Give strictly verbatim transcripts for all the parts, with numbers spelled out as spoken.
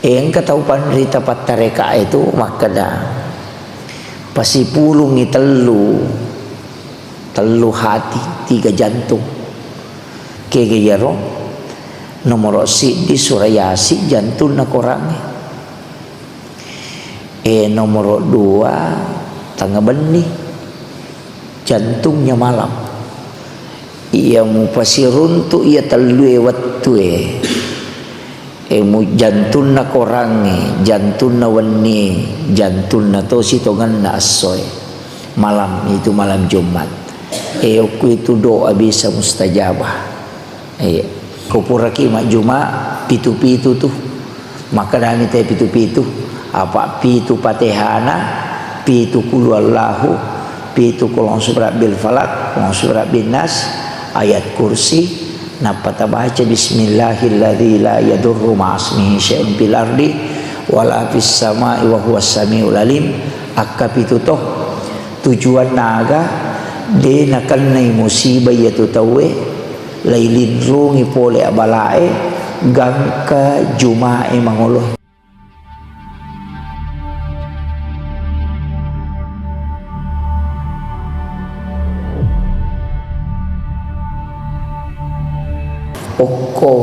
E, engka tau panrita pattarekae tu makkeda, pasipulungngi tellu, tellu hati, tiga jantung. Kega iyaro? Nomoro siddi Surah Yasin, jantunna Korangnge. E, nomoro dua Tangabenni, jantungnya malam. Iya mupasiruntu iya tellue wettue. E, mu-, jantunna Korangnge, jantunna wennie, jantunna to sitongenna essoe. Malam itu, malam Jumat. E, okko itu doa bisa mustajabah. Iya. Ko puraki majjuma pitu-pitu tu. Makkedami te pitu-pitu. Apa pitu Fatihana, pitu Qul Huwallahu, pitu Qul A'udzu Birabbil Falaq, Qul A'udzu Birabbin Nas, ayat kursi, nappa tabaca Bismillahilladzi la yadurru ma'asmihi syai'un fil ardi wala fis sama'i wa huwas samiul alim. Akka pitu to. Tujuanna aga? De nakennai musibah iyatu tauwe, lailinrungi pole abalae, gangka Jumae mangoloe. Okko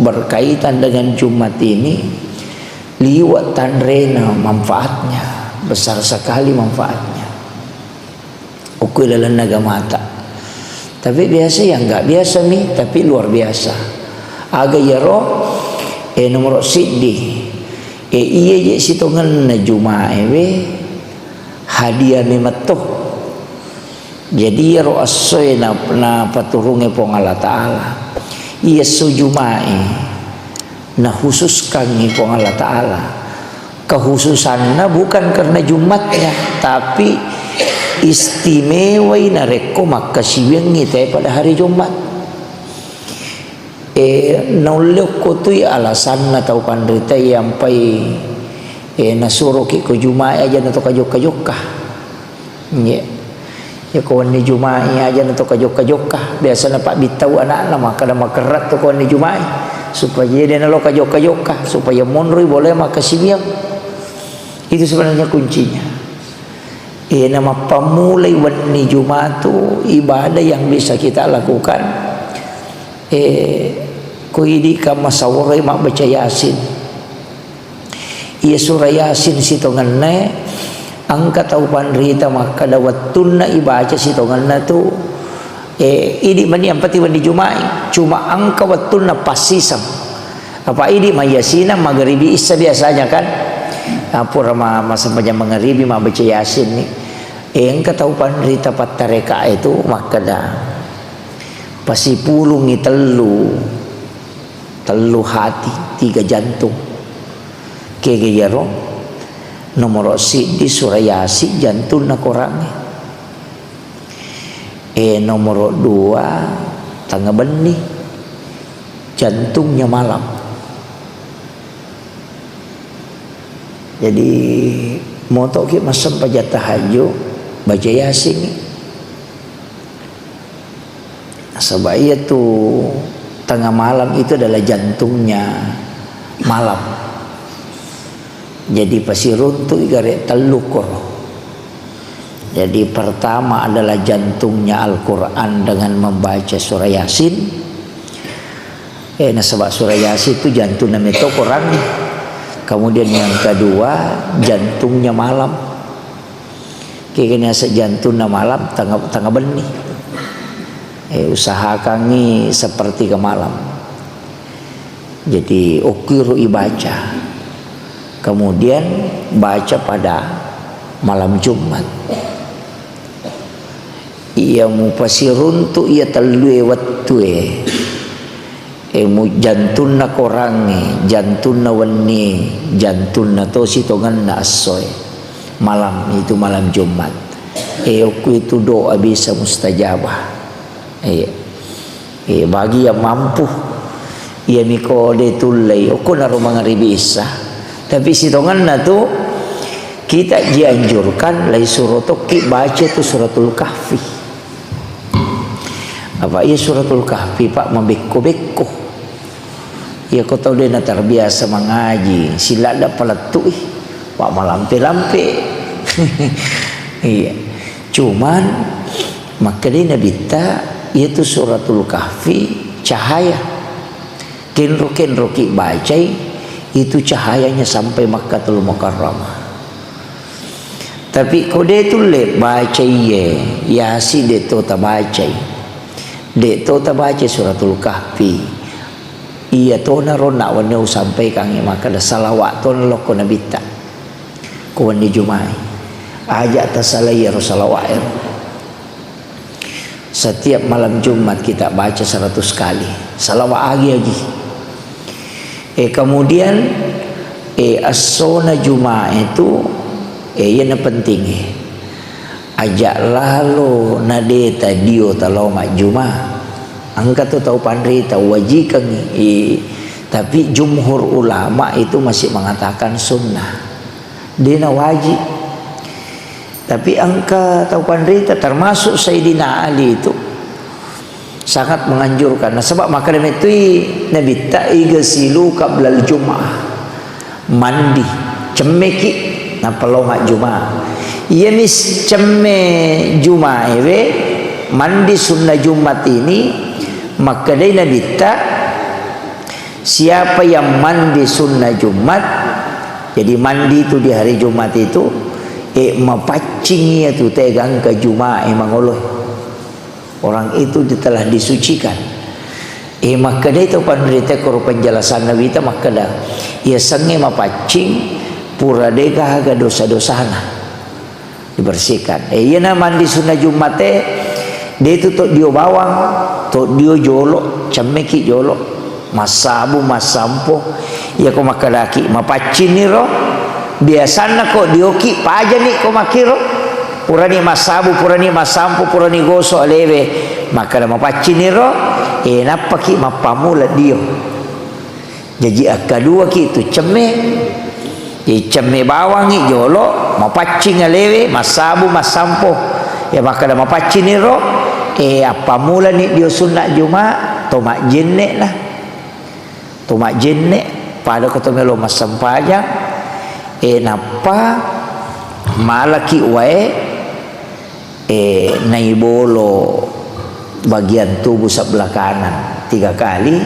berkaitan dengan Jumat ini, liwa tanrena manfaatnya, besar sekali manfaatnya. Okko ilalenna agamata. Tapi biasa ya nggak biasa mi, tapi luar biasa. Aga iyaro, e, nomoro siddi. E, iya je sitongenna Jumae we, hadiah memetto. Jadi iyaro essoe na, napaturunge Puang Allah Ta'ala. Iya esso Jumae, nakhususkangngi Puang Allah Ta'ala. Kekhususanna bukan karena Jumatnya, tapi istimewai narekko makkasiwiangngi te pada hari Jumat. E, naulle okkotui alasanna tau panrita yampai, e, nasuroki ko Jumae aja nato kajokka-jokka. Nggih. Ya, ko wenni Juma'i aja na to kajokka-jokka. Biasana pabbittau ana'na, makkada makerra to ko wenni Juma'i. Supaya de nalo kajokka-jokka, supaya monroi boleh makkasiwiang. Itu sebenarnya kuncinya. Eh, na mappammulai wenni Juma tu ibadah yang bisa kita lakukan. Eh, ko idi ka masawore mabbaca Yasin. Iya surah Yasin sitongenna, engka tau panrita makkada wettunna ibaca sitongenna tu, eh, idi mani ampati wenni Juma'i, cuma engka wettunna passiseng. Apa idi mayyasina magaribi issa biasanya kan, ah, pura ma-, massempajang magaribi mabbaca Yasin ni. Eh, engka tau panrita pattarekae tu makkada, pasipulungngi tellu. Tellu hati, tiga jantung. Kega iyaro? Nomoro siddi surah Yasin, jantunna Korangnge. Eh, nomoro dua, tengnga benni, jantungnya malam. Jadi, motoki massempajang tahajud, baca Yasin. Nasaba iyatu tengah malam itu adalah jantungnya malam. Jadi pasiruntu'i gare tellu koro. Jadi pertama adalah jantungnya Al-Quran dengan membaca surah Yasin. Eh, nasaba surah Yasin itu jantungna meto Quran. Kemudian yang kedua, jantungnya malam. Kegani asa jantunna malam, tengah, tengah benni. Eh, usahakangi sepertiga malam. Jadi, okkiru ibaca. Kemudian baca pada malam Jumat. Iya mupasiruntu iya tellue wettue. Eh, mu-, jantunna Korangnge, jantunna wennie, jantunna to sitongenna essoe. Malam itu malam Jumat. Eh, okko itu doa bisa mustajabah. Eh, eh, bagi yang mampu, iya miko de tullei, okko naro mangaribi issa. Tapi sitongenna tu kita dianjurkan lai suro tokki baca tu Suratul Kahfi. Apa iya Suratul Kahfi, Pak, mabekko-bekko. Iya, ko tau de' na terbiasa mangaji, siladda palettu'i, wa malampe-lampe. Iya. Cuman, makkedai Nabitta, iyatu Suratul Kahfi cahaya. Kenro-kenroki bacai, itu cahayanya sampai Makkatul Mukarramah. Tapi ko de' tulle bacai iye, Yasin de' to tabacai. De' to tabacai Suratul Kahfi. Iya tona ro na wenni usampaikangngi makkeda salawat tona lokko Nabitta. Ko wenni Juma'i. Aja' tasalai iyaro salawat ero. Setiap malam Jumat kita baca seratus kali. Salawat agi-agi. Eh, kemudian, eh, essona Jumat itu, eh, iyana penting, eh. Aja' lalo na de' tadio talao majjuma. Engka tu tau panrita wajikangngi, eh, tapi jumhur ulama itu masih mengatakan sunnah. De' na wajib. Tapi engka tau panrita, termasuk Sayyidina Ali itu, sangat menganjurkan. Nasaba' makkeda mettui Nabitta, "Igsilu qablal Jum'ah." Mandi, cemmeki, nappa lao majjuma. Iyami s-, cemme Juma'ewe, mandi sunna Jumat ini, makkedai Nabitta, siapa yang mandi sunna Jumat, jadi mandi itu di hari Jumat itu, eh, mapaccing iyatu tega engka Juma'e mangolo. Orang itu di-, telah disucikan. Eh, makkedai tau panrita koro penjelasanna wita makkeda, iya sengnge mapaccing pura de' gaga dosa-dosana. Dibersihkan. Eh, iyana mandi sunna Jumat e, de' tu to dio bawang, to dio jolo, cemmeki jolo. Massabu, massampo. Iya ko makkedaki, mapaccinni ro. Biasanna ko dioki, pajani ko makkiro. Purani massabu, purani massampo, purani gosok alewe. Makkeda mapaccinni ro, eh, nappaki mappamula dio. Jaji akkaduaki tu cemme. Jadi cemme bawangngi jolo, mapaccing alewe, massabu, massampo. Ya makkeda mapaccinni ro, eh, appammulani dio sunna Juma, to majjenne'na. To majjenne, pada ko to melo massempajang, eh, nappa malaki wae, eh, naibolo bagian tubuh sebelah kanan tiga kali,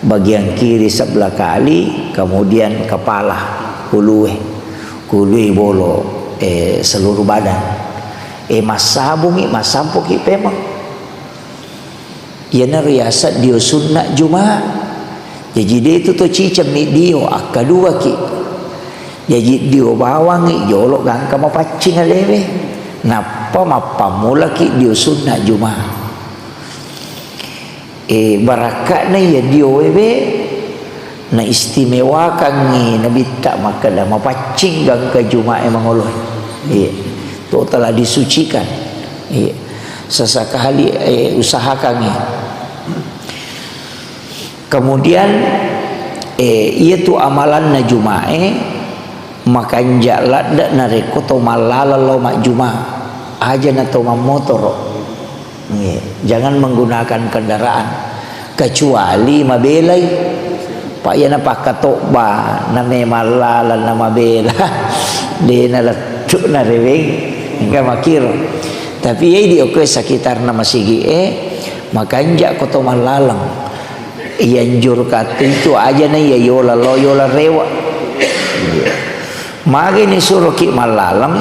bagian kiri sebelah kali, kemudian kepala, kulue, kulue bolo, eh, seluruh badan. Eh, massabungi, massampoki pemeng. Iyanaro yaseng dio sunna Juma. Jaji de tu to cicemmi dio, akkaduaki. Jaji dio bawangngi jolo gangka mapaccing alewe. Nappa mappammulaki dio sunna Juma. Eh, barakka'na iya dio wewe, naistimewakangngi Nabitta makkeda, mapaccing gangka Jumae mangolo. Iya. To telah disucikan. Iya. Sesekali, eh, usahakangngi. Kemudian, eh, iya tu amalanna Jumae, makanja ladde narekko to mallaleng lao majjuma. Aja na to mammotoro. Nggih, jangan menggunakan kendaraan kecuali mabelai. Pak, iyana pakkatobba na memang laleng na mabela, de na lettu na reweng, engka makkiro. Tapi iya di okko sekitarna masigi e, makanja ko to mallaleng. Iyanjurkan itu aja na iya yola lo, yola rewa. Iya. Magi ni suroki mallaleng,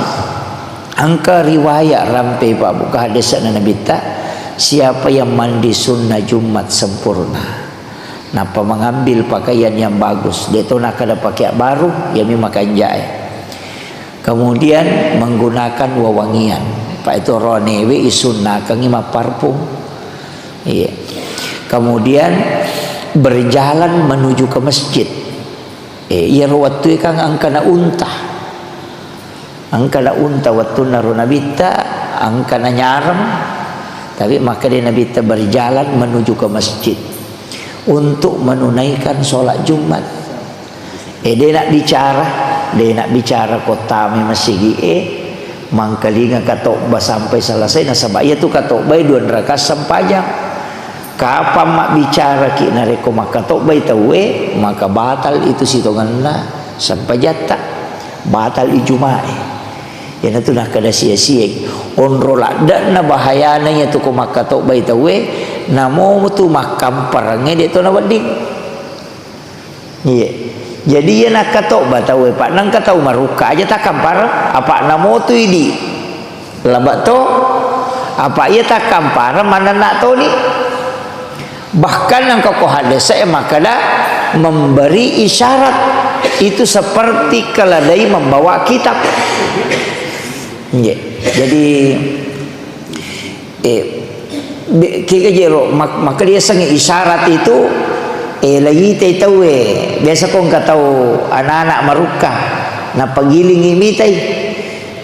engka riwayat rampe pabbuka hadesna Nabitta, siapa yang mandi sunnah Jumat sempurna, nappa mengambil pakaian yang bagus, de to nakkeda pakaian baru, iyami makanjae. Kemudian menggunakan wewangian, pa itu ronewe isunnakangi mapparfum. Iya. Kemudian berjalan menuju ke masjid. Eh, iyaro wettue kan engkana unta. Engkana unta wettunna ro Nabitta, engkana nyareng. Tapi makkeda Nabitta berjalan menuju ke masjid untuk menunaikan sholat Jumat. Eh, de na bicara, de na bicara ko tama masigi e, mangkalinga katobba sampai selesai, nasaba iya tu katobba e dua rakaat sempajang. Kapang mabbicaraki narekko makkatobbai tauwe, maka batal itu sitongenna sempajatta, batal i Jumae. Iyanatu nakkeda sia-siai, onro ladde'na bahayana iyatu ko makkatobbai tauwe, namo tu makkamparengnge de' to nawedding. Iya. Jadi iya nakkatobba tauwe, Pak, nengka tau marukka aja takkampareng, apa' namo tu idi'. Laba' to, apa' iya takkampareng manenna' toni. Bahkan engka ko haddese'e makkeda memberi isyarat itu seperti keledai membawa kitab. Iya. Jadi, Eh, be-, kega jero mak-, makkeda yasengnge isyarat itu, eh, laitai tauwe. Biasa ko engka tau anak-anak marukka, nappa gilingi mitai,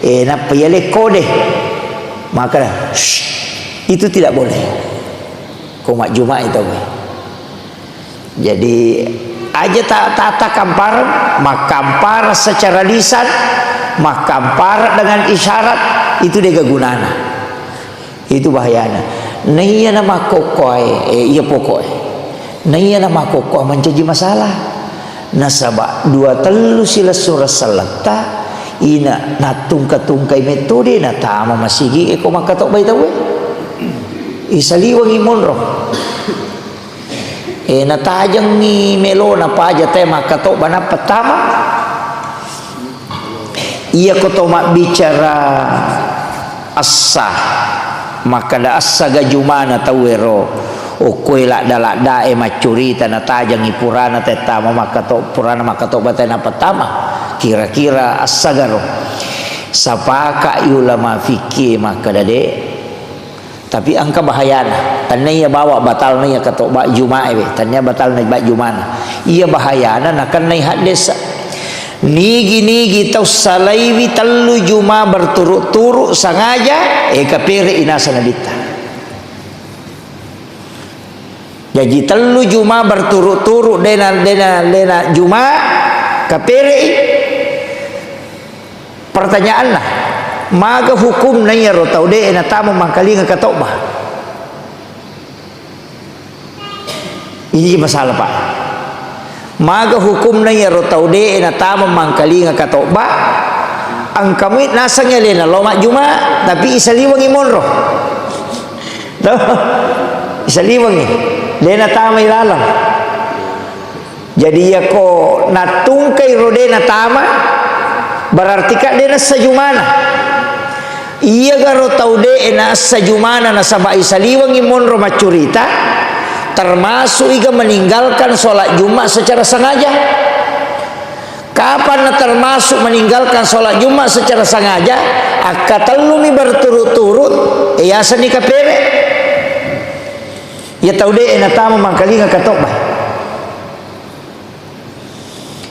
eh, nappa yale kode. Maka, shh, itu tidak boleh. Ko majjumai tauwe. Jadi, aja ta-, ta-, takkampareng, makkampareng secara lisan, makkampareng dengan isyarat, itu dega gunana. Itu bahayana. Naiya na makkokkoe, eh, iya pokoe. Naiya na makkokkoe mancaji masalah. Nasaba dua tellu silessureng selletta, ina nattungka-tungkai metode natama masigi e ko makkatobbai tauwe. Isaliwengi monro. Eh, natajengngi melona paja te makkatobba nappa tama. Iya ko to mabbicara assa, makkeda assaga jumana tauwero, okkoe ladda-laddae maccurita, natajengngi purana te tama makkato-, purana makkatobba te nappa tama. Kira-kira assagaro? Sapaka ulama fikih makkeda de. Tapi engka bahayana. Tania bawa batalna iya katobba Jumae we. Tania batalna ba Jumana. Iya bahayana nakennai haddesa. Nigi-nigi tau salaiwi tellu Juma berturut-turut sengaja, eh, kapere inasa nabitta. Jaji tellu Juma berturut-turut dena, dena, dena Juma kaperei. Pertanyaanna, maga hukumna iyaro tau de'e natama mangkalinga katobba? Ini masalah, Pak. Maga hukumna iyaro tau de'e natama mangkalinga katobba? Engka mui naseng alena lao majjuma, tapi isaliwengi monro. Toh? Isaliwengi. De natamai laleng. Jadi, iyako nattungkai ro de natama, berarti ka de nassa jumana. Iyagaro tau de nassa jumana nasaba isaliwengi monro maccurita, termasuk iga meninggalkan sholat Jumat secara sengaja. Kapan na termasuk meninggalkan sholat Jumat secara sengaja? Akkatellumi berturut-turut, eh, yasenni kapere. Iya tau de natama mangkalinga katobba.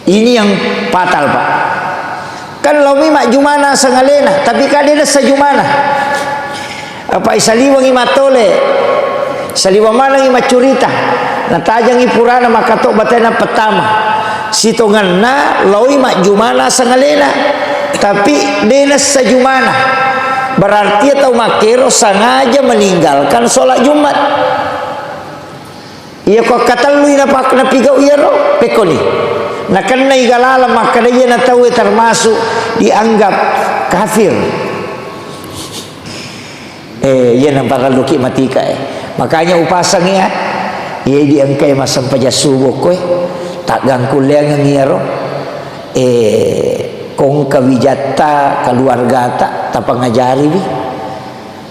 Ini yang fatal, Pak. Kan laomi majjumana aseng alena, tapi ka de nassa jumana. Apa isaliwengi mattole, saliweng manengi maccurita, natajengi purana makkatobba tena pertama. Sitongenna laoi majjumana aseng alena, tapi de nassa jumana. Berarti tau makkero sengaja meninggalkan sholat Jumat. Iya ko katellui napak-, napigau iyaro, pekkoni. Nakennai galaleng makkeda iyana tauwe termasuk dianggap kafir. Eh, iyana parelluki matika, eh. Makanya upasang iya, iya diengkai massempajang subuh koe, taggangkulleangeng iyaro. Eh, kongka wijatta, keluargata, tapangajariwi.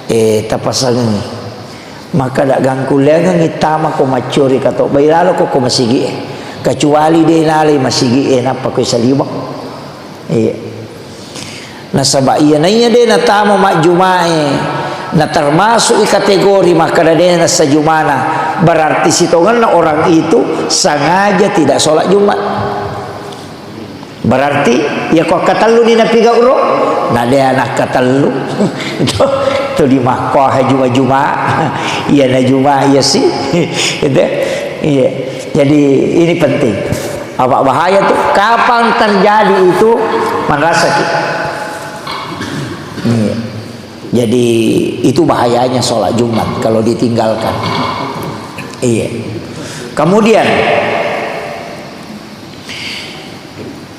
Eh, tapasangengi. Makkeda gangkulleangengngi tama ko maccori katobbai laloko ko masigi'e. Kecuali de nalai masigi'e nappa ko saliweng. Iya. Nasaba iya naiya de natama majjumae, na termasuk i kategori makkeda de nassa jumana, berarti sitongenna orang itu sengaja tidak sholat Jumat. Berarti, iya ko akkatelluni napigau ro? Na de nakkatellu. Tuli makkoha juma-juma. Iya na juma, iya si. Gitu. Iya. Jadi, ini penting. Apa bahaya tuh? Kapan terjadi itu, manrasaki. Iya. Jadi, itu bahayanya sholat Jumat kalau ditinggalkan. Iya. Kemudian,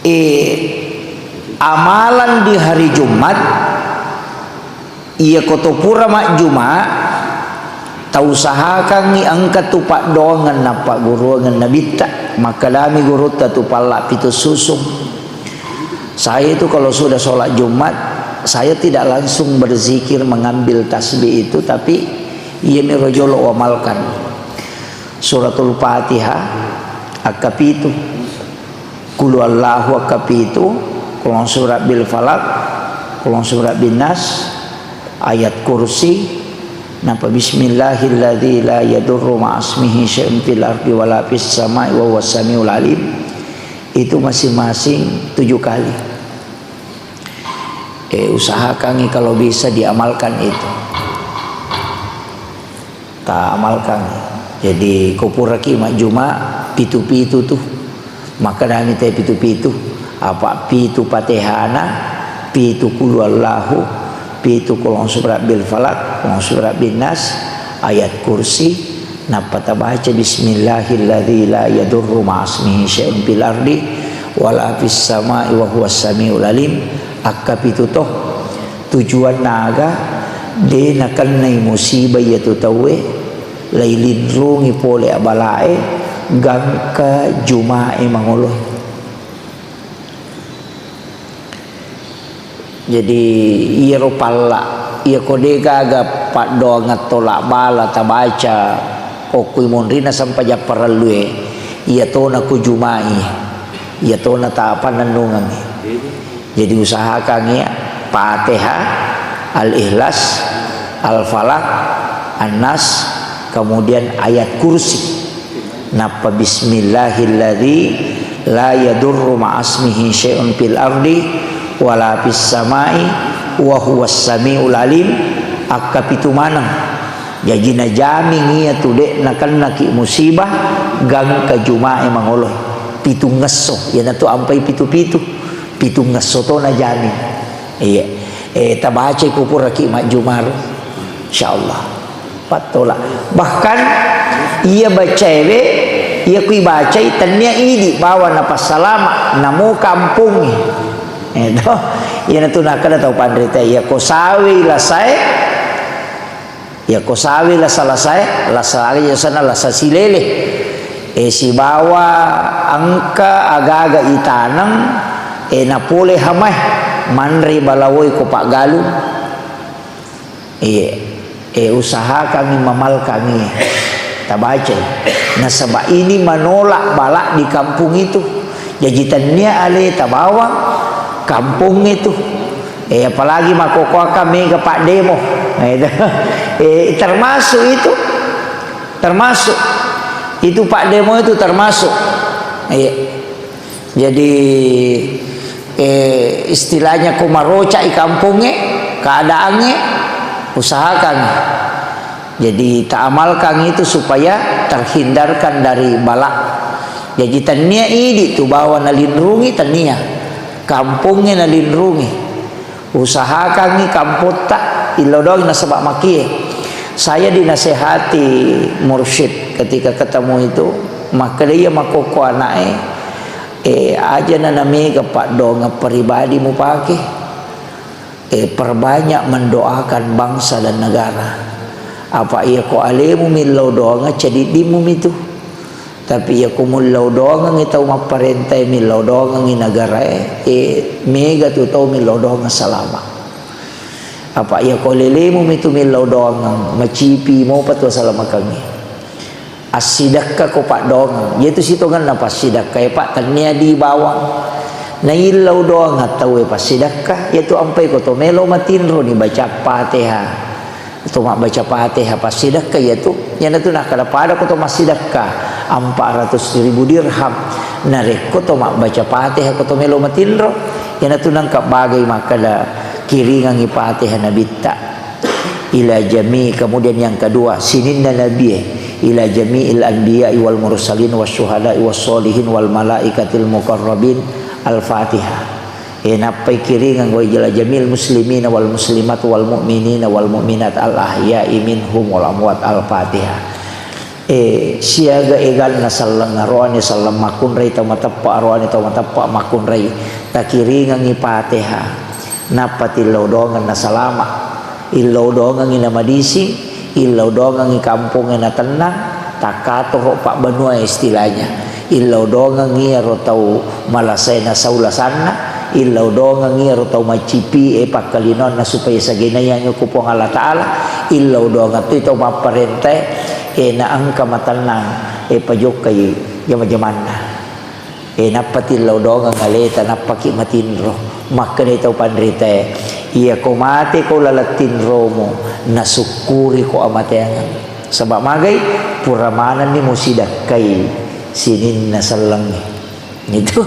eh, amalan di hari Jumat, iya koto pura majjuma, tausahakangngi engka tu paddoangeng nappagguruangeng Nabitta. Makkedami gurutta tu palla pitu susung. Saya itu kalau sudah sholat Jumat, saya tidak langsung berzikir mengambil tasbih itu, tapi iya miro jolo uamalkan. Suratul Fatihah, akka pitu. Qul huwallahu akka pitu, Qul a'udzu birabbil falaq, Qul a'udzu birabbin nas, ayat kursi, napa bismillahilladzi la yadurru ma'asmihi syai'un fil ardi wala fis sama'i wa huwas samiul alim. Itu masing-masing tujuh kali. Eh, usahakangi kalau bisa diamalkan itu. Ta amalkan. Jadi, ko puraki majjuma, pitu-pitu tu. Makkedami te pitu-pitu. Apa pitu Fatihana, pitu Qul huwallahu, pitu Qul a'udzu birabbil falaq, Qul a'udzu birabbin nas, ayat kursi, nappa tabaca bismillahilladzi la yadurru ma'asmihi syai'un fil ardi wala fis sama'i wa huwas samiul alim, akka pitu to. Tujuanna aga? De nakennai musibah iyatu tauwe, lailinrungi pole abalae, gangka jumae mangoloe. Jadi, iyaro palla, iyako de gaga paddoangeng tola bala tabaca, okkui monrina sempajang parellue, iyatona kujumai, iyatona tapannennungengngi. Jadi usahakan ya, Fatihah, Al-Ikhlas, Al-Falaq, An-Nas, kemudian ayat kursi. Nappa bismillahilladzi la yadurru ma'asmihi syai'un fil ardi wala fis sama'i wa huwas samiul alim, akka pitu maneng. Jaji najaming iya tu de nakennaki musibah gangka jumae mangoloe. Pitungngesso, iyanatu ampai pitu-pitu. Pitungngesso to najaming. Iya. Eh, tabacai ku puraki majjumaru. Insyaallah. Pattola. Bahkan iya bacaewe, iya kui bacai tennia idi bawa napassalama namo kampongnge. Eh, to. Iyanatu nakkeda tau panrita, iya ko sawi lasae, iya ko sawi lasa-lasae, lasa aga sana lasa silele. Eh, sibawa engka aga-aga itaneng, eh, napole hamae, manre balawoi ko paggalung. Iya, eh, usahakangngi mamalkangngi, tabacai. Nasaba ini menolak bala di kampung itu. Jaji tennia ale tabawang kampung itu. Eh, apalagi makkokkoe mega paddemo. Nah, itu. Eh, termasuk itu. Termasuk. Itu paddemo itu termasuk. Iya. Jadi, eh, istilahnya ko maroca'i kampongnge, keadaangnge, usahakan. Jadi, taamalkan itu supaya terhindarkan dari bala. Jadi, tennia idi tu bawa nalinrungi, tennia. Kampongnge nalinrungi. Usahakangngi kampotta, illau doang nasaba makie. Saya dinasehati mursyid ketika ketemu itu, makkeda iya makkokko ana'e, eh, aja na namega paddoangeng pribadi mupake. Eh, perbanyak mendoakan bangsa dan negara. Apa iya ko alemu millau doangeng, cedidimmu mitu. Tapi iya ko mullau doangengngi tau mapparentae, millau doangengngi negarae, eh, mega tu tau millau doangeng salama. Apa iya ko lelemu mitu millau doangeng, macipi mopa tu asalamakengnge. Assidakka ko paddoangeng, iyatu sitongenna passidakkae, Pak, tennia di bawang. Naillau doangeng tauwe passidakka, iyatu ampai ko to melo matinro ni baca Fatihah. To mabbaca Fatihah passidakka iyatu, iyanatu nakkeda pada ko to massidakka empat ratus ribu dirham. Narekko to mabbaca Fatihah ko to melo matinro, iyanatu nangka bagai makkeda kiringangngi Fatihah Nabitta ila jami, kemudian yang kedua, sininna nabie, ila jami'il anbiya'i wal mursalin wasyuhada'i wassolihin wal malaikatil muqarrabin, Al-Fatihah. Eh, nappai kiringeng wa ila jamil muslimina wal muslimat wal mu'minina wal mu'minat al ahya'i minhum wal amwat. Al-Fatihah. Eh, siaga eganna selleng, aroane selleng makkunrai tau mateppa, aroane tau mateppa makkunrai. Takiringengngi Fatihah. Nappa tillau doangeng nasalama. Illau doangengngi namadising, illau doangengngi kampongnge natennang, takkatoro pabbanua istilahnya. Illau doangengngi iyaro tau malasae nasau lasanna, illau doangengngi iyaro tau macipi e pakkalinoanna supaya sagenaiangngi ko Puang Allah Ta'ala, illau doangeng tu tau mapparentae, e naengka matennang, e pajokkai jama-jamanna. E, nappa tillau doangeng aleta, nappaki matinro. Makkedai tau panritae, "Iyako mateko laleng tinromu, nasukkuriko amateangeng. Saba magai, pura manenni musidakkai sininna sellengnge." Itu.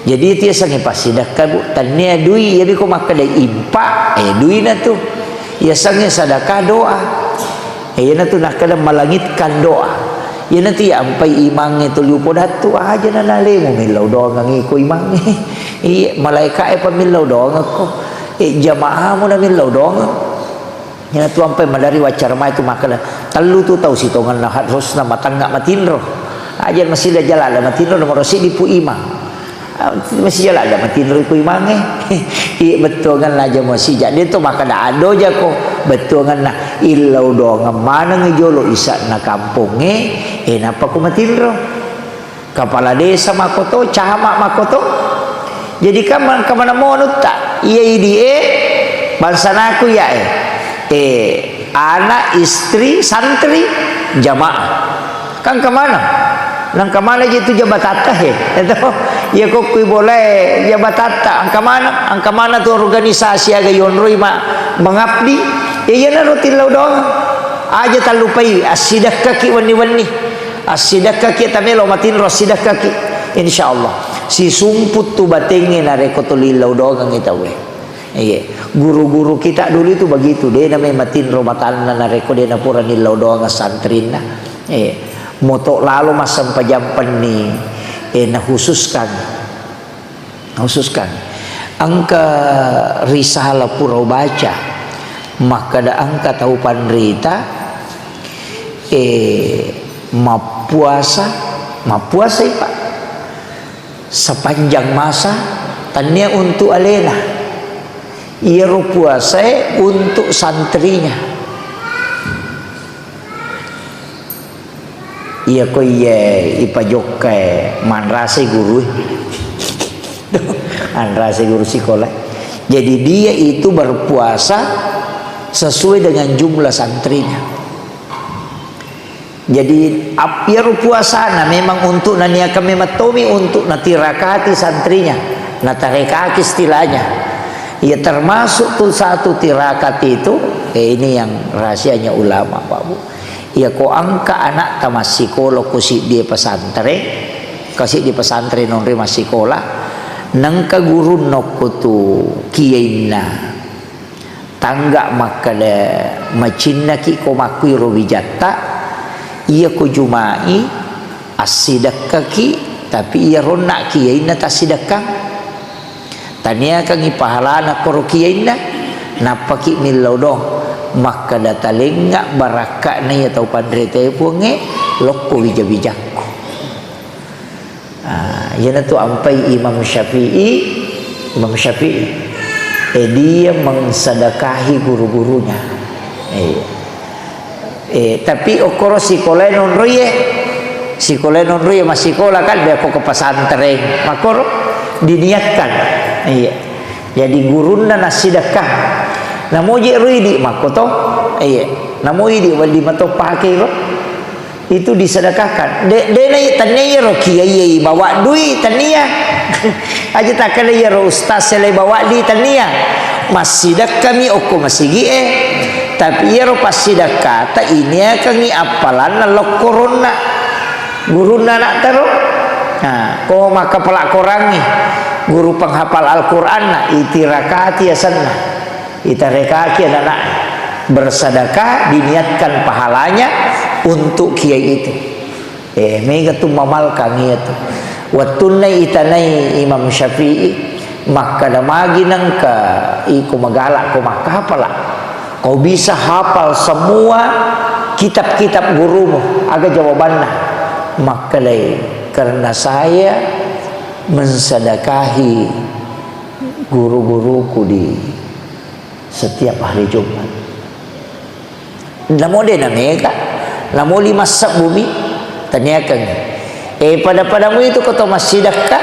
Jadi itu yasengnge passidakka, Bu. Tannia dui, iyami ko makkedai impa, e, duina tu. Yasengnge sadaka doa. Iyanatu nakkeda malangitkan doa. Iyanatu iya ampai imangnge tuli upodattu, aja na nalemu millau doangengngi ko imangnge. Iya, malaeka'e pa millau doangekko. E, jamaamu na millau doangeng. Iyanatu ampai madari waccara mai tu makkeda, tellu tu tau sitongenna harusna matangnga matinro. Aja masila jalala matinro nomoro siddi pu imang. Ah, masijala ada matinroi ko imangnge. Iya, bettuangenna aja masija. Dia tu makkeda addo jako. Bettuangenna illau doangeng maneng jolo isa'na kampongnge, e, nappa ko matinro. Kepala desa makoto, camat makoto. Jadi kan man-, kemana monutta? Iya idi e, bangsanaku ya e. Eh, anak, istri, santri, jamaah. Kan kemana? Nang kemana je tu jabatatta he? Itu, iya ko kui bolae jabatatta. Angka mana? Angka mana tu organisasi aga yonroi ma mengabdi? Ya, iya naro tillau doang. Aja tallupai, assidekkaki wenni-wenni. Assidekkaki tamelo matinro assidekkaki. Insya Allah. Sisumput tu batengnge narekko tuli illau doangengngi tauwe. Iya. Guru-guru kita dulu itu begitu, de na memang matinro matanna narekko de na pura nillau doang santrinna. Iya. Moto lalo massempajang penni, eh, nakhususkan. Nakhususkan. Engka risalah pura baca, makkeda engka tau panrita, eh, mappuasa, mappuasai, Pak. Sepanjang masa, tannia untuk alena. Iyaro puasae untuk santrinya. Iya ko iye ipajokkai manrasai guru. Anrasai guru sikola. Jadi dia itu berpuasa sesuai dengan jumlah santrinya. Jadi, ap-, iyaro puasana memang untuk naniakan memang tomi untuk natirakati santrinya, natarekaki istilahnya. Ya, termasuk tu satu tirakat itu, eh, ini yang rahasianya ulama, Pak Bu. Ya, ko engka anakta massikola ko siddi pesantren, ko siddi pesantren nonri massikola, nengka gurunna ko tu kiyainna. Tangga makkeda macinnaki ko makkuiro wijatta, iya ko jumai assidekkaki, tapi iya ronna kiyainna tassidekkang. Taniakangi pahalana koro kiyainna, nappaki millau dong, makkeda talengnga barakka'na iya tau panritae Puangnge, lokko wija-wijakku. Ah, iyanatu ampai Imam Syafi'i, Imam Syafi'i. Eh, dia mengsedekahi guru-gurunya. Eh. Eh, tapi okkoro sikolae nonroie, sikolae nonroie massikola kan, dia ko ke pesantren, makkoro diniatkan. Iya. Jadi gurunna nassidekka. Namo je ridi makkoto. Iya. Namo idi wali mato pake ro. Itu disedekahkan. De-, de na i-, tania iyaro kiai bawa dui, tania. Aja takkeda iyaro ustaz sele bawa di, tania. Massidekkami okko masigi'e, tapi iyaro passidekkata iniakangi appalanna lokkoronna gurunna anak taro. Nah, ko makkapala Korangngi, guru penghafal Al-Quranna, itirakati asenna. Itarekaki anak-anak bersedekah, diniatkan pahalanya untuk kiai itu. Eh, mega tu mamalkang iya tu. Wettunna itanai Imam Syafi'i, makkada magi nengka iko magala ko makkapala. Kau bisa hafal semua Kitab-kitab gurumu, aga jawabanna? Makkelai, "Karena saya mensedekahi guru-guruku di setiap hari Jumat." Namo de na mega, namo lima sebbu mi, taniakengngi. Eh, pada-padamu itu ko to massidekka,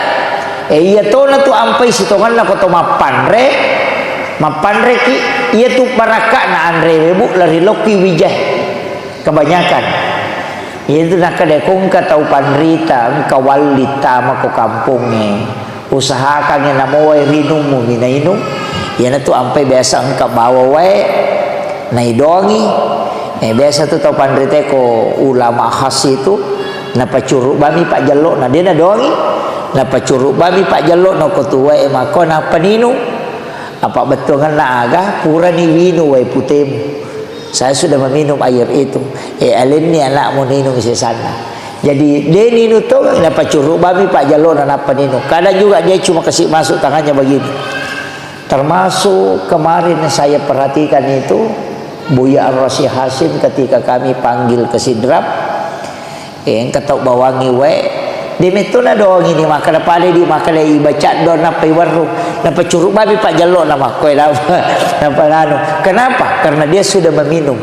eh, iya tona tu ampai sitonganna ko to mappanre, mappanreki, iya tu barakka'na anrewe, Bu, lari lokki wijai. Kebanyakan. Iya tu nakkeda ko engka tau panrita, engka walli tama ko kampongnge. Usahakangngi namo wae rinummu mi nainung. Iyanatu ampai biasa engka bawa wae, naidoangi. Eh, biasa tu tau panrita ko ulama khas itu, napacuruk bami pajjello'na, de nadoangi. Napacuruk bami pajjello'na ko tu wae mako nappa ninung. Apa bettuangenna aga, purani winu wae putemu. Saya sudah meminum air itu. Eh, alenni anakmu ninung sesanna. Jadi, de ninung to, napacuruk bami pajjello'na nappa ninung. Kadang juga dia cuma kasih masuk tangannya begini. Termasuk kemarin saya perhatikan itu, Buya Ar-Rasyid Hasyim ketika kami panggil ke Sidrap, eh, engka tau bawangi wae, de metto nadoangi ni, makkeda pada di, makkeda ibaca doa nappa iwerru, napacuruk bami pajjello'na makkoe, nappa, nappa nanu. Kenapa? Karena dia sudah meminum.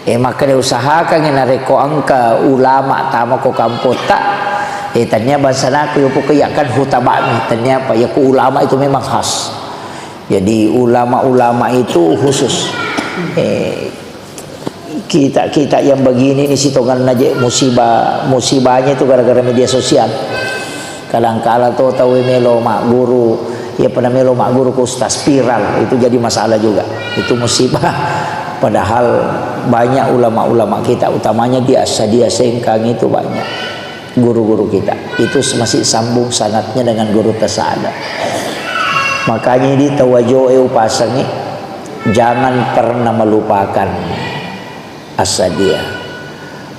Eh, makkeda usahakangngi narekko engka ulama tama ko kampotta, eh, tania bangsanaku yo pokoknya kan hutaba'mi, tania apa, ya ku ulama itu memang khas. Jadi ulama-ulama itu khusus. Eh, kita-kita yang begini ni sitonganna je musibah, musibahnya itu gara-gara media sosial. Kadangkala to tau melo magguru, ya pernah melo magguru ke ustaz viral, itu jadi masalah juga. Itu musibah. Padahal banyak ulama-ulama kita, utamanya di Assadia Sengkang itu banyak guru-guru kita. Itu masih sambung sanadnya dengan guru Tasada. Makanya di tawajoe upasangi, jangan pernah melupakan Assadia.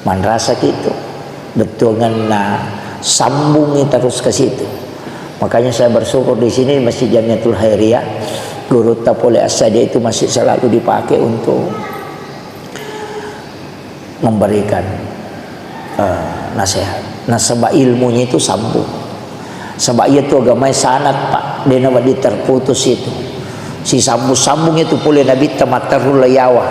Manrasa gitu. Bettuangenna sambungi terus ke situ. Makanya saya bersyukur di sini Masjid Jamiatul Khairiyah, gurutta pole Assadia itu masih selalu dipakai untuk memberikan, eh, nasihat. Nasaba ilmunya itu sambung. Saba iya tu agamae sanad, Pak. Dena wedding terputus itu. Sisambung-sambung itu pole Nabitta matteru layawa.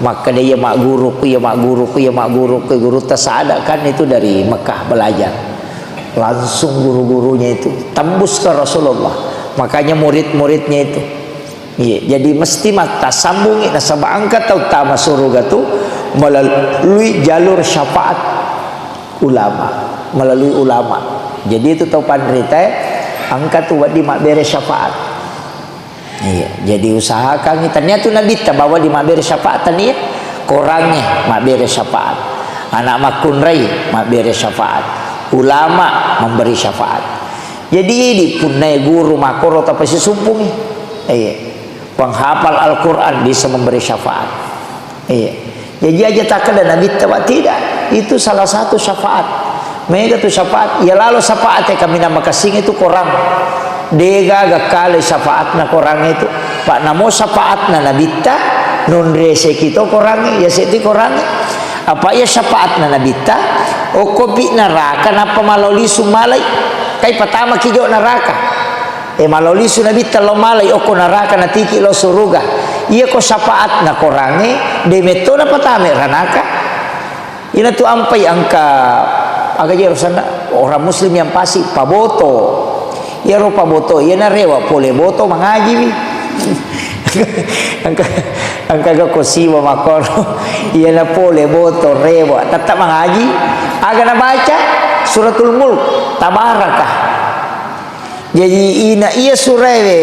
Makkeda iya magguruku, iya magguruku, iya magguruku, gurutta Sa'ad kan itu dari Mekah belajar. Langsung guru-gurunya itu tembus ke Rasulullah. Makanya murid-muridnya itu. Iya, jadi mesti mattassambungi, nasaba engka tau tama suruga tu melalui jalur syafaat ulama, melalui ulama. Jadi itu tau panritae engka tu wedding mabbere syafaat. Iya, jadi usahakan tania tu Nabitta bawa di mabbere syafaat tania, korangnge mabbere syafaat, anak makkunrai mabbere syafaat, ulama memberi syafaat. Jadi, idi punnae guru makkoro tapasisumpungi. Iya. Penghafal Al-Quran bisa memberi syafaat. Iya. Jadi aja takkeda Nabitta, Pak, tidak. Itu salah satu syafaat. Mega tu syafaat. Ya lalo syafaat e kaminang makessing itu korang. Dega gakkale syafaatna korang itu. Pak, namo syafaatna Nabitta, nonreseki to korangnge, ya seddi korangnge. Apa iya syafaatna Nabitta, okkopi neraka nappa malao lisu malai. Kai patamaki jo neraka. E, malao lisu Nabitta lao malai okko neraka natiki lao suruga. Iya ko syafaatna korangnge, de metto napatame ranaka. Ina tu ampai engka, aga jero sanna, orang muslim yang pasti paboto. Iyaro paboto, iya narewa pole boto mangajiwi. Engka, engka ga ko siwa makkoro. Iya na pole boto rewa, tetap mangaji. Aga nabaca Suratul Mulk, Tabarakah. Jaji ina iya suraewe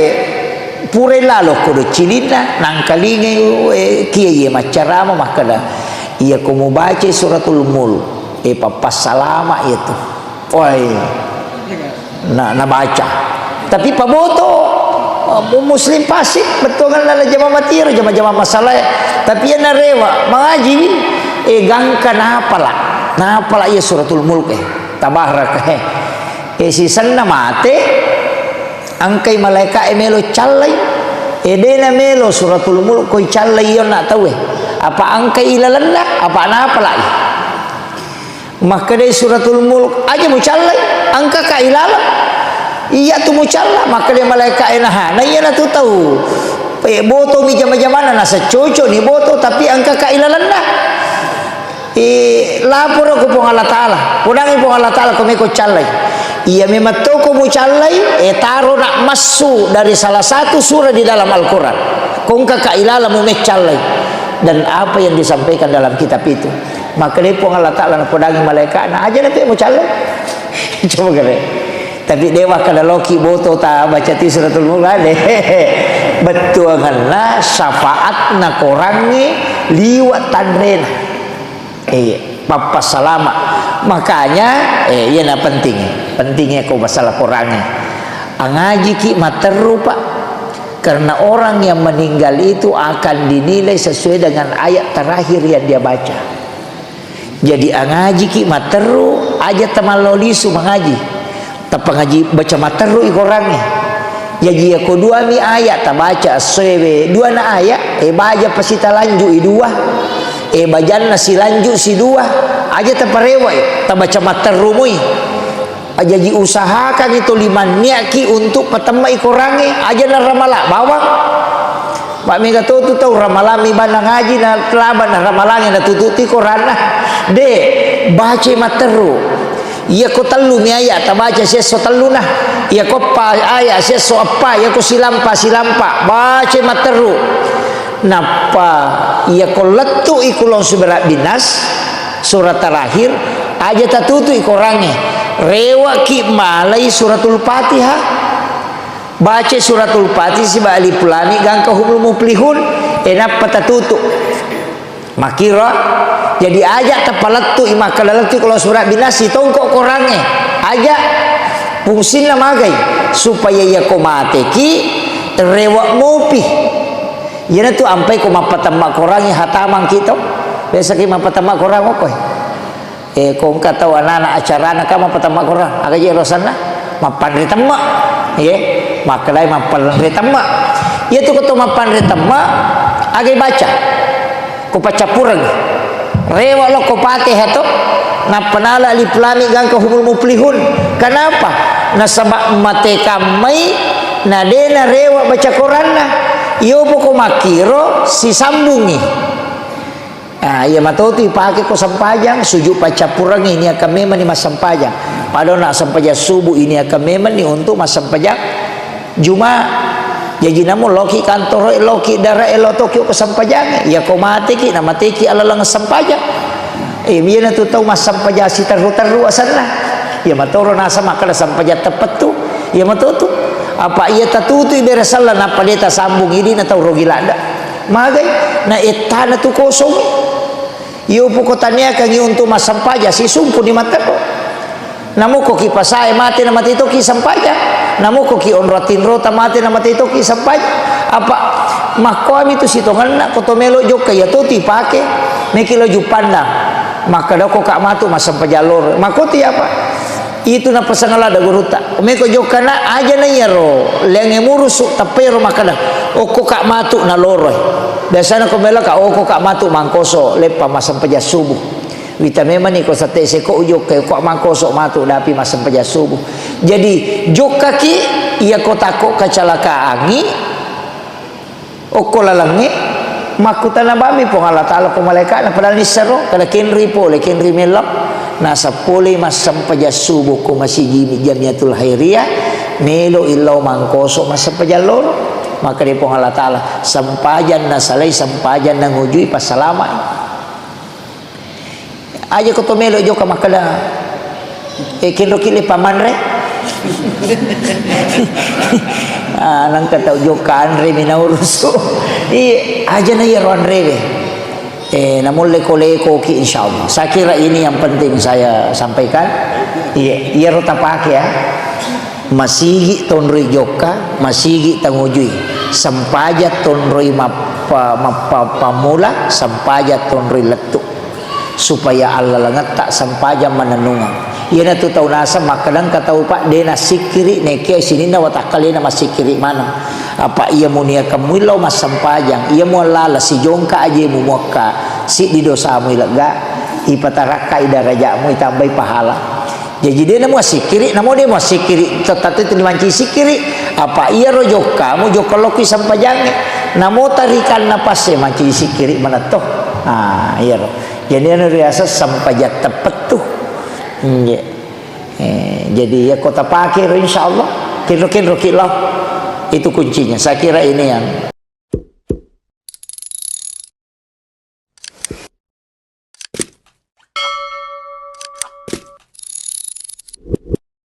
purai lalo kodo cilinna, nangkalingai, eh, kiai maccarama makkeda, iya ko mubacai Suratul Mulk, eh, pappassalama iya tu. Wai, na, nabaca. Tapi paboto, eh, mu-, muslim pasti, bettuanna la jama matiro, jama-jama masalah. Tapi iya narewa, mangajiwi, eh, gangka napala. Napala iya Suratul Mulk, eh, Tabarak, eh. E, sisenna mate, engkai malaeka'e melo callai, E, de' namelo Suratul Mulk ko icallai iyonna tauwe. Apa engka ilalenna, apa napalai. Makkedai Suratul Mulk, "Aja mucallai, engkaka ilaleng." Iya tu mucalla, makkedai malaika e, "Naha, na iya na tu tau. E, boto mi jama-jamana, nasa cocok ni boto, tapi engkaka ilalenna." E, laporo ko Puang Allah Taala. Podangi Puang Allah Taala ko meko callai. Iya memang toko mucallai, e, taro nak massu dari salah satu surah di dalam Al-Quran. Ko engkaka ilaleng mu meccallai. Dan apa yang disampaikan dalam kitab itu. Makkedai Puang Allah Taala napodangi malaikatna, "Aja na pe mucallai." Coba kere. Tapi dewa kada loki boto ta baca ti Suratul Mulk, de. Bettuanganna syafaatna korangnge liwa tanrena. Eh, pappassalama. Makanya, eh, iyana penting. Pentingnya ko masalah korangnge. Angajiki matteru, Pak. Karena orang yang meninggal itu akan dinilai sesuai dengan ayat terakhir yang dia baca. Jadi, angajiki matteru, aja tamallao lisu mangaji. Tapangaji baca matteru i korangnge. Jaji, yako duami ayat tabaca essoewe, duana ayat, e, baja pasi talanjui dua. E, bajanna silanju sidua. Aja taparewai, tabaca matteru mui. Ajaji usahakan itu limanniaki untuk patemma'i korangnge, aja naramala bawang. Mammega to tu tau ramalammi banna ngaji na laba na ramalangnge natututi koranna. De, bacai matteru. Iya ko tellu mi ayat tabaca siesso telluna. Iya ko eppa ayat siesso eppa, iya ko silampa silampa. Bacai matteru. Nappa iya ko lettu i kulong surat binas, surat terakhir, aja tatutu i korangnge. Rewaki malai suratul Fatihah. Baca suratul Fatihah siba alif lam mim gangka humul muflihun, e nappa tatutu. Makiro, jadi aja tapalettu i makkeda lettu i kulong surat binas sitongko korangnge. Aja fungsinna magai supaya iya ko mateki rewa mopi. Iyanatu ampai ko mappatemma korangnge hatamangki to. Biasaki mappatemma korang okko e. Eh, ko engka tau anak-anak acarana ka mappatemma korang, aga je rosanna? Mappanre temma. Ye, makkedai mappanre temma. Iyatu ko to mappanre temma, aga baca? Ko paccappureng. Rewa lo ko Fatihah to, nappa nala alif lam mim gangka humul muflihun. Kenapa? Nasaba mate kammai na de narewa baca koranna. Iyo poko makkiro sisambungi. Ah, iya matotu ipake ko sempajang, sujud paccappurengngi ini akan memang ni massempajang. Padahal nak sempajang subuh ini akan memang ni untuk massempajang Juma. Jaji namu loki kantoro, loki dara, elo toki ko sempajang. Iya ko mateki, na mateki alaleng sempajang. Eh, biar tu tau massempajang siterru-terru asanna. Iya matoro nasa makkeda sempajang teppettu. Iya matotu. Apa iya tatutu ibere sella nappa de tasambung idi na tau rogi ladda. Magai, na ettana tu kosong. Iyo poko taniakangi untuk massempajang, sisumpu ni matteru. Namukko ki pasae mate na mate toki sempajang. Namukko ki onro tinrota mate na mate toki sempajang. Apa makkoami tu sitongenna ko to melo jokka iya to tu ipake. Meki lo juppandang. Makkeda ko ka matu massempajang loro. Makko tu apa? Itu napasang ladda gurutta. Meko jokkana aja na iyaro, leangnge murusu, tappero makkeda, "Okko ka matu naloroi." Biasana ko melo ka, "Okko ka matu mangkoso, leppa massempajang subuh." Wita memang ni ko sate seko ujokka, "Okko mangkoso matu dapi massempajang subuh." Jadi, jokkaki, iya ko takko kecelakaan, okko lalengnge, makkutana bammi Puang Allah Ta'ala ko malaika'na, padahal nissero, kada kenri pole, kenri mellau. Nasaba pole massempajang subuh ko masigi mi Jamiatul Khairiyah, melo illau mangkoso massempajang loro. Makkeda Puang Allah Ta'ala, sempajang nasalai, sempajang nangujui, passalamai. Aja ko to melo jokka makkeda, "Eh, kenro ki le pamanre." Ah, nangka tau jokka anre mi naurusu. Iya, aja na iyaro anrewe. Eh, namulle ko leko ki, insyaallah. Saya kira ini yang penting saya sampaikan. Iya, iyaro tapake ya. Masigi tonroi jokka, masigi tangujui. Sempaja tonroi mappa-, mappa-, pammula, sempaja tonroi lettu. Supaya allalengetta sempajang manennungeng. Iyanatu tau naseng makkeda engka tau, Pak, de nassikkiri, nekke sininna watakkalena massikkiri maneng. Apa iya muniakan muillau massempajang, iya muallala sijongka ajemu muakka, siddi dosamu ilegga, ipatarakkai darajatmu, itambai pahala. Jaji de namu assikkiri, namo de muassikkiri, tette tu dimanci sikkiri. Apa iyaro jokkamu, jokka lokki sempajangnge. Namo tarikanna passe manci sikkiri manetto. Ah, iyaro. Jadi anu riaseng sempajang teppettu. Nggih. Eh, jadi iya ko tapake ro, insyaallah, kenro-kenro ki lao. Itu kuncinya. Saya kira ini yang